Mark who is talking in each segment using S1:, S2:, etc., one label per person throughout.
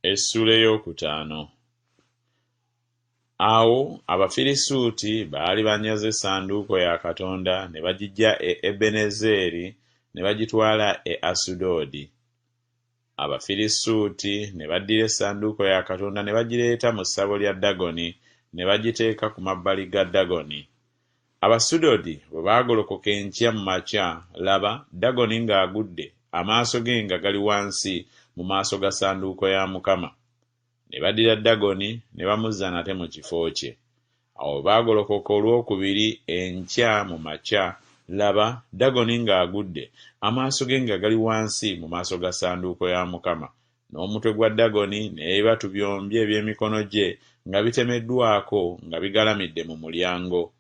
S1: Essuula eyookutaano. Awo Abafirisuuti baali banyaze essanduuko ya Katonda ne bagiggya e Ebenezeeri ne bagitwala e Asudoodi. Abafirisuuti ne baddira essanduuko ya Katonda ne bagireeta mu ssabo lya Dagoni ne bagiteeka ku mabbali ga Dagoni. Abasudodi bwe baagolokoka enkya mu makya, laba, Dagoni ng'agudde, amaaso ge nga gali wansi mu maaso ga ssanduuko ya Mukama. Ne baddira Dagoni ne bamuzza nate mu kifo kye. Awo bwe baagolokoka olw'okubiri enkya mu makya, laba, Dagoni ng'agudde, amaaso ge nga gali wansi mu maaso ga ssanduuko ya Mukama, n'omutwe gwa Dagoni n'ebibatu byombi eby'emikono gye nga bitemeddwako nga bigalamidde mu mulyango.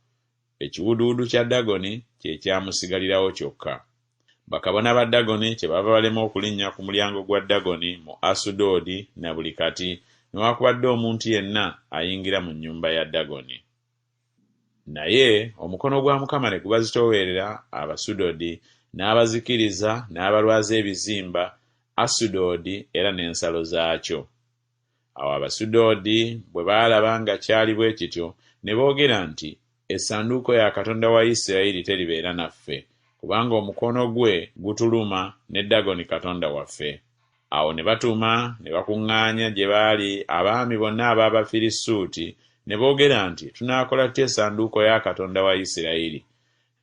S1: Ekiwuduwudu kya Dagoni kye kyamusigalirawo kyokka. Bakabona ba Dagoni kyebaava balema okulinnya ku mulyango gwa Dagoni mu Asudoodi na buli kati, newakubadde omuntu yenna ayingira mu nnyumba ya Dagoni. Naye omukono gwa Mukama ne gubazitoowerera Abasudodi, n'abazikiriza, n'abalwaza ebizimba, Asudodi era n'ensalo zaakyo. Awo Abasudodi bwe baalaba nga kyali bwe kityo, ne boogera nti, Essanduuko ya Katonda wa Isirayiri teribeera naffe, kubanga omukono gwe gutuluma ne Dagoni katonda waffe. Awo ne batuma ne bakuŋŋaanya gye baali abaami bonna ab'Abafirisuuti, ne boogera nti, Tunaakola tutya essanduuko ya Katonda wa Isirayiri?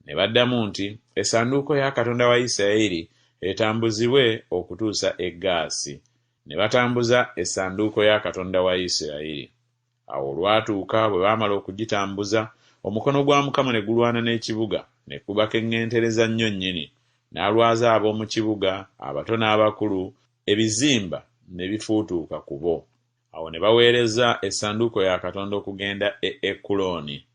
S1: Ne baddamu nti, Essanduuko ya Katonda wa Isirayiri etambuzibwe okutuusa e Gaasi. Ne batambuza essanduuko ya Katonda wa Isirayiri. Awo olwatuuka bwe baamala okugitambuza, omukono gwa Mukama ne gulwana n'ekibuga, ne kubakeŋŋentereza nnyo nnyini, n'alwaza ab'omu kibuga, abato n'abakulu, ebizimba ne bifuutuuka ku bo. Awo ne baweereza essanduuko ya Katonda okugenda e Ekulooni.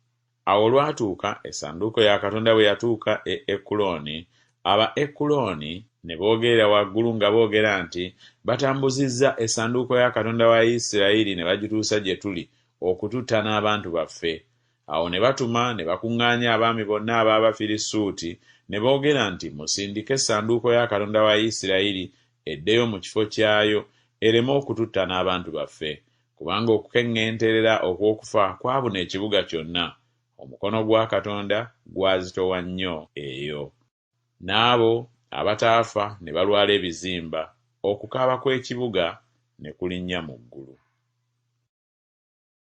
S1: Awo olwatuuka essanduuko ya Katonda bwe yatuuka e Ekulooni, aba Ekulooni ne boogerera waggulu nga boogera nti, Batambuzizza essanduuko ya Katonda wa Isirayiri ne bagituusa gye tuli okututta n'abantu baffe. Awo ne batuma ne bakuŋŋaanya abaami bonna ab'Abafirisuuti, ne boogera nti, Musindike essanduuko ya Katonda wa Isirayiri eddeyo mu kifo kyayo, ereme okututta n'abantu baffe. Kubanga okukeŋŋenterera okw'okufa kwabuna ekibuga kyonna, omukono gwa Katonda gwazitowa nnyo eyo. N'abo abataafa ne balwala ebizimba, okukaaba kw'ekibuga ne kulinnya mu ggulu.